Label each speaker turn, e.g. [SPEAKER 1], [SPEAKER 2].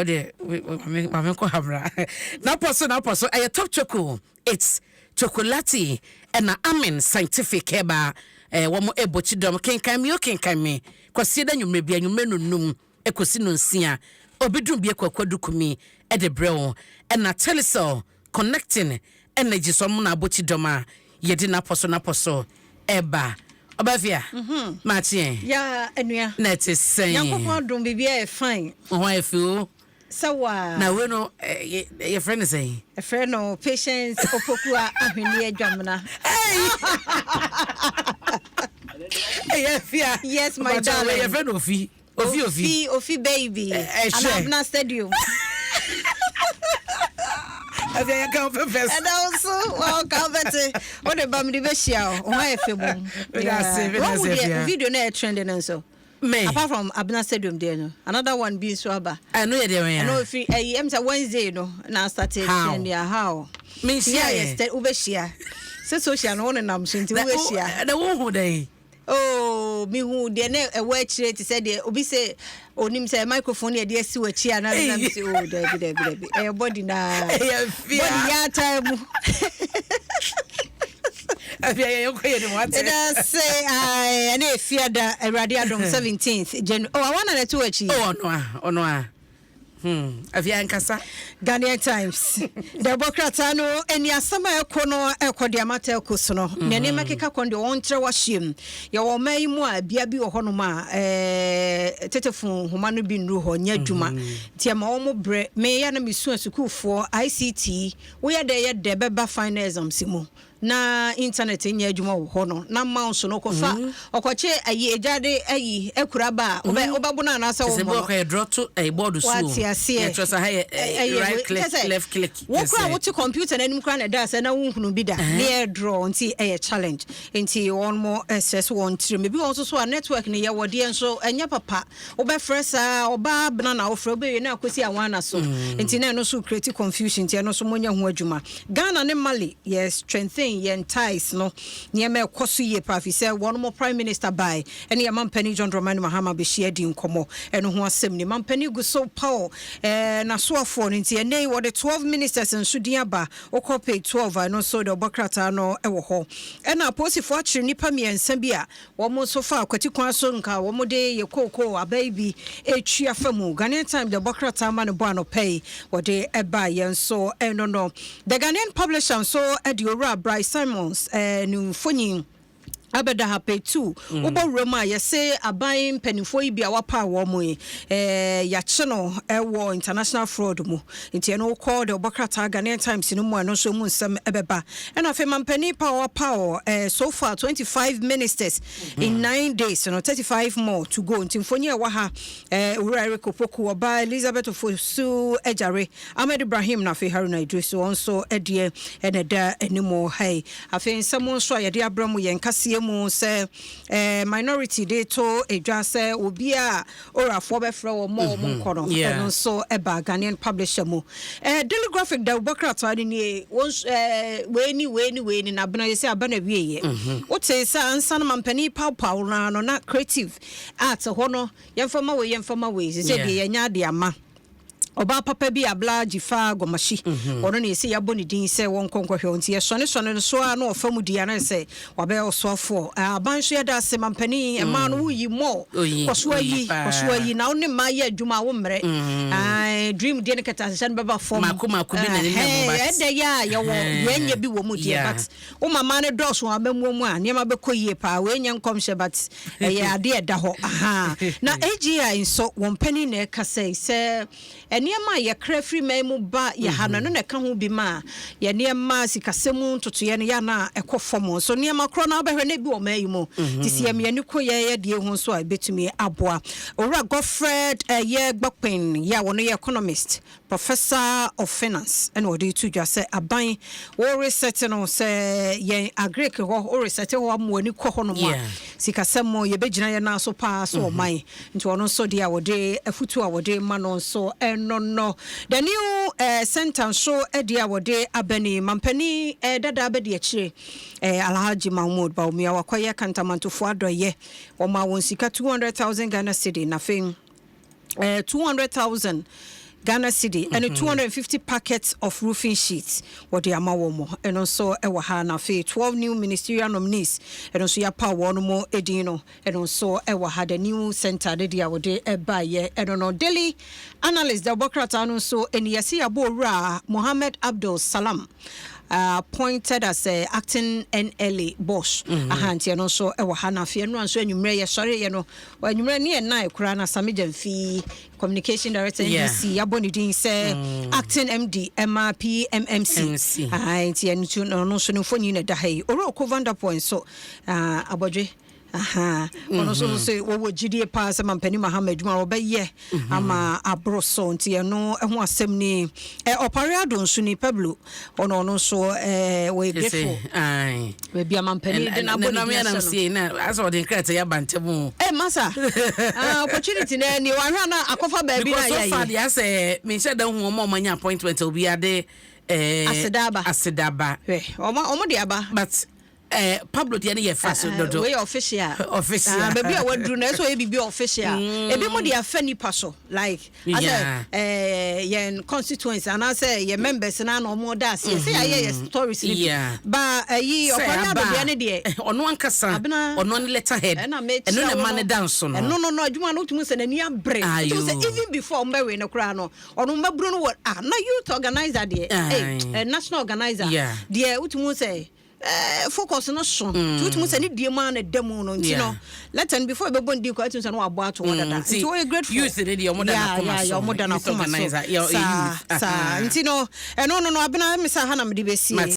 [SPEAKER 1] Afei ɔdeɛ maame nkɔ hamra. Napɔ so, napɔ so ɛyɛ Top Choco, it's chocolate. Ɛna Amen Scientific ɛba wɔn ɛbɔ kyidɔm. Kenkan mi o, kenkan mi kwasie da nwummerɛ bi anwummerɛ no num ɛkɔsi no 6 obi dum bi ekɔ akɔdu kumi ɛde brɛ wo. Ɛna Telecel, connecting energy, so ɔmo na abɔ kyidɔm a yɛde napɔ so, napɔ so ɛba. Ɔbɛfia maakyeɛ.
[SPEAKER 2] Ya anua.
[SPEAKER 1] Na ɛte sɛn?
[SPEAKER 2] Nyankopɔn adom, biribiara yɛ fine.
[SPEAKER 1] Ho ayɛ fi o.
[SPEAKER 2] Sɛ wa.
[SPEAKER 1] Na wei no yɛfrɛ no sɛn?
[SPEAKER 2] Ɛfrɛ no Patience Opokua Ahwenneɛ Dwamena.
[SPEAKER 1] Ɛyɛ fia.
[SPEAKER 2] Yes, my darling.
[SPEAKER 1] Yɛfrɛ no Ofi Ofi Ofi.
[SPEAKER 2] Ofi Ofi baby.
[SPEAKER 1] Ɛhwɛ.
[SPEAKER 2] Anabena Stadium.
[SPEAKER 1] Afei yɛka wo pɛpɛ so.
[SPEAKER 2] Ɛda wo so wɔka wobɛte wode ba mede bɛhyia wo ho ayɛ fɛ mom.
[SPEAKER 1] Meda ase, meda ase, Afia.
[SPEAKER 2] Video no ɛyɛ trend no nso
[SPEAKER 1] Me
[SPEAKER 2] apart from Abena Stadium deɛ no, another one bi nso aba.
[SPEAKER 1] Ɛno yɛ deɛ wɛn?
[SPEAKER 2] Ɛno ɛfiri ɛyi sɛ Wednesday no na started
[SPEAKER 1] How?
[SPEAKER 2] trend ya how.
[SPEAKER 1] Menhyia
[SPEAKER 2] yɛ.
[SPEAKER 1] yɛ.
[SPEAKER 2] Wobɛhyia sɛ social no wo nenam so nti wobɛhyia.
[SPEAKER 1] Na wohu dɛn?
[SPEAKER 2] Oh, mihu deɛ na ɛwɔ akyire te sɛ deɛ obi sɛ onim sɛ microphone yɛ de asi w'akyi a na
[SPEAKER 1] Ei.
[SPEAKER 2] mi sɛ, oh, dabi dabi dabi, ɛyɛ body na
[SPEAKER 1] Ɛyɛ fia.
[SPEAKER 2] body yɛ ata mu.
[SPEAKER 1] Afei yɛ yɛnkɔ yɛ ne mu ate.
[SPEAKER 2] Ɛda sɛ ɛne Efiada, Awurade adom, 17th January. Oh, awa na ɛto akyi.
[SPEAKER 1] Oh, ɔno a ɔno a afei ankasa.
[SPEAKER 2] Ghanaian Times dɛbɔ krataa no ani asɛm a ɛkɔ no ɛkɔ de ama telco so no na nneɛma keka kɔn deɛ wɔnkyerɛ wahyia mu. Yɛwɔ ɔman yi mu a bea bi wɔ hɔnom a tetefo nhoma no bi nnuru hɔ nyɛ adwuma nti ɛma wɔn brɛ. Meyɛ na mesua sukuufoɔ ICT woyɛ dɛ yɛ dɛ bɛba final exams mu na internet nyɛ adwuma wɔ hɔ no na mouse no kɔfa ɔkɔkye ayi egyade ayi akura ba a wobɛbo no anaasɛ
[SPEAKER 1] sɛ
[SPEAKER 2] wɔmmɔ
[SPEAKER 1] bi
[SPEAKER 2] no.
[SPEAKER 1] ɔkɔ yɛ draw to ɛyɛ board so o.
[SPEAKER 2] Wate aseɛ.
[SPEAKER 1] Yɛtwerɛ sɛ ha yɛ right click, left click.
[SPEAKER 2] Wo kora wote computer n'anim kora na ɛda sɛ na wohunu bi da ne yɛ draw nti ɛyɛ challenge nti wɔn mo ɛsrɛ so wɔn tirim. Ebi wɔn nso so a network no yɛ wɔ deɛ nso ɛnyɛ papa. Wobɛfrɛ saa ɔbaa bena na wofrɛ wobɛwie na akɔsi awana so nti na ɛno nso create confusion nti ɛno nso monyɛ ho adwuma. Ghana ne Mali yɛ strengthen yɛn ties no, nneɛma ɛkɔ so yie paa fi sɛ wɔn mo prime minister bae ɛne yɛ mampani John Dramani Mahama bɛhyia di nkɔmmɔ. Ɛno ho asɛm ni. Mampani gu so paw n'asoafoɔ no nti ɛnɛ yi wɔde 12 ministers nso din aba. Wokɔ page 12 a, ɛno nso de ɔbɔ krataa no ɛwɔ hɔ. Ɛna apolisifoɔ akyere nnipa mmiɛnsa bi a wɔn nso fa akwati kwan so nka wɔn de yɛ kookoo aba yi bi etwi afa mu. Ghanaian Times de ɔbɔ krataa ma no bɔ anɔpɛ yi wɔde ɛba yɛn nso. Ɛno no The Ghanaian Publisher nso ɛde Owura Bryce Simons ne mfonyin abɛda ha, page 2. Wobɔ wura mu a, yɛse aban mpanimfoɔ yi bi a wapa wɔn mu yi yɛakye no ɛwɔ international fraud mu nti ɛno wokɔ de ɔbɔ krataa Ghanaian Times no mu a, ɛno nso mu nsɛm ɛbɛba. Ɛna afei mampanin pa a wapa so far 25 ministers in 9 days no, 35 more to go. Nti mfonyin a ɛwɔ ha Owura Eric Opoku, ɔbaa Elizabeth Ofosu Agyare, Ahmed Ibrahim na afei Haruna Idris wɔn nso ɛdeɛ ɛna ɛda anim ha yi. Afei nsɛm nso a yɛde abrɛ mu yɛn kaseɛ mu sɛ minority de to edwa sɛ obi a orafoɔ bɛfrɛ wɔn ma wɔn nkɔ no. Ɛno nso ɛba Ghanaian Publisher mu. Daily Graphic da wobɔ krataa no nie. Wɔn wei ni, wei ni, wei ni na abena yɛ sɛ aba na wie yɛ. Wote sɛ ansa no mampanin pawpaw naa no na creative art hɔ no yɛmfa ma wei, yɛmfa ma wei sɛ deɛ yɛnya ade ama ɔbaa papa bi Abla Gyifa Gɔmahyi. Ɔno ne yɛsɛ yɛabɔ ne din sɛ wɔnkɔ nkɔhwɛ nti yɛsɔne sɔne no so a na ɔfa mu di ana sɛ wabɛyɛ ɔsoafoɔ. Aban nso yɛda ase mampanin mmaa no woyi mɔ.
[SPEAKER 1] Oyi,
[SPEAKER 2] kɔso
[SPEAKER 1] oyi
[SPEAKER 2] ayi
[SPEAKER 1] paa.
[SPEAKER 2] Kɔso ayi na wo ne mmaa yɛ adwuma a wo mmerɛ. Ae, dream deɛ no kɛtɛ ahyehyɛ no bɛba fam.
[SPEAKER 1] Mako mako bi na ne nam mu, but-
[SPEAKER 2] ɛdɛ yɛ a yɛwɔ yɛnyɛ bi wɔ mu deɛ but wo mama no dɔɔso wɔ amammuo mu a, nneɛma bɛkɔ yie paa. Wei nyɛ nkɔmhyɛ but ɛyɛ adeɛ ɛda hɔ aha. Na AGI nso wɔn panin na ɛka sɛ nneɛma a yɛkra firi man mu ba yɛ ha no, ɛno na ɛka ho bi ma a yɛ nneɛma sikasɛm ntotoeɛ no yɛ ana ɛkɔ fam. So nneɛma korɔ no wobɛhwɛ na ebi wɔ man yi mu nti sɛ yɛmmeani ko yɛyɛ deɛ ho nso a ɛbɛtumi aboa. Owura Godfred ɛyɛ Gbɔkpen yɛ a wɔno yɛ economist, professor of finance, ɛna wɔde to dwa sɛ aban wɔresɛte no sɛ yɛn agric hɔ wɔresɛte hɔ ama w'ani kɔ hɔ nom a sikasɛm mu yɛbɛgyina yɛn nan so paa so ɔman. Nti ɔno nso deɛ a wɔde afutu a wɔde ma no nso ɛno no. The New Center nso deɛ a wɔde abɛni mampanin dada abɛdi akyire Alhaji Mahmood Bawumia wakɔyɛ kantamantofoɔ adɔyɛ, wɔma wɔn sika 200,000 Ghana cedi na afei 200,000. Ghana cedi ɛne 250 packets of roofing sheets wɔde ama wɔn mo. Ɛno nso ɛwɔ ha. Na afei 12 new ministerial nominees, ɛno nso yɛapa wɔn mo edin no, ɛno nso ɛwɔ ha. The new center de deɛ wɔde ɛbaayɛ ɛno no. Daily Analyst da ɔbɔ no nso ɛni yɛsi yɛabɔ owura Mohammed Abdul Salam appointed as acting NLA boss. Aha, nti ɛno nso ɛwɔ ha. Na afei ɛno nso anwummerɛ yɛsɔre yɛ no, anwummerɛ ne yɛ nan koraa na Sammy Gyamfi, communication director NDC, yɛabɔ ne din sɛ acting MD ɛma PMMC.
[SPEAKER 1] MC.
[SPEAKER 2] Aha, nti ɛno nso ɔno nso ne mfonyin na ɛda ha yi. Owura Oko Vanderpoint nso abɔdwe aha, ɔno nso so wɔwɔ gyidie paa sɛ mampani Mahama adwuma a wɔbɛyɛ ama aboro so, nti ɛno ho asɛm ni. Ɔpare Ado nso ni Pablo, ɔno nso wɔyɛ grateful baabi a mampani de n'abɔ ne din ahyɛ no.
[SPEAKER 1] Sie na asɛ ɔde nkrataa yɛ aba ntɛm o.
[SPEAKER 2] Masa, opportunity na ni wahwɛ na akɔfa baabi na
[SPEAKER 1] because so
[SPEAKER 2] yɛ
[SPEAKER 1] far
[SPEAKER 2] yɛ
[SPEAKER 1] deɛ, asɛ menhyɛ da hu ɔma ɔma nya appointment a obi ade
[SPEAKER 2] Aseda aba.
[SPEAKER 1] Aseda aba.
[SPEAKER 2] Hwɛ, ɔmo de aba.
[SPEAKER 1] But Pablo deɛ no yɛ fa so dodo.
[SPEAKER 2] Wei yɛ official.
[SPEAKER 1] Official.
[SPEAKER 2] Ah, baabi a waduru no, ɛsɛ ɔyɛ biribi official. Ebi mo de afa nipa so like asɛ yɛn constituents anaasɛ yɛn members na ɔmo da aseɛ sɛ yɛayɛ yɛ stories ni bi. Ba ɛyi
[SPEAKER 1] Sɛ
[SPEAKER 2] ɔkɔne
[SPEAKER 1] aba a,
[SPEAKER 2] adodeɛ ne deɛ
[SPEAKER 1] ɔno ankasa
[SPEAKER 2] Abena-
[SPEAKER 1] ɔno ne letter head
[SPEAKER 2] ɛna
[SPEAKER 1] ɛno
[SPEAKER 2] mekyerɛ
[SPEAKER 1] na
[SPEAKER 2] wo
[SPEAKER 1] ɛma ne da nso no.
[SPEAKER 2] Ɛno no adwuma no, wotumi sɛ n'ani abere.
[SPEAKER 1] Ayo.
[SPEAKER 2] Wotumi sɛ even before ɔmbɛwe no koraa no, ɔno mbɛburu no wɔ na youth organizer deɛ, national organizer deɛ, wotumi sɛ focus no so, nti wotumi sɛ ne die mu a na da mu no, nti no letter no before ɛbɛbɔ ne din kɔ, wotumi sɛ no wabɔ ato hɔ dada, nti wɔyɛ grateful.
[SPEAKER 1] Youth ne deɛ, ɔmo da n'akoma so.
[SPEAKER 2] Yeah, ɔmo da
[SPEAKER 1] Youth
[SPEAKER 2] n'akoma
[SPEAKER 1] organizer,
[SPEAKER 2] so
[SPEAKER 1] yeah,
[SPEAKER 2] saa
[SPEAKER 1] youth.
[SPEAKER 2] saa.
[SPEAKER 1] Aha.
[SPEAKER 2] Nti no ɛno no Abena, mesa ha na mede bɛsie.
[SPEAKER 1] Mate.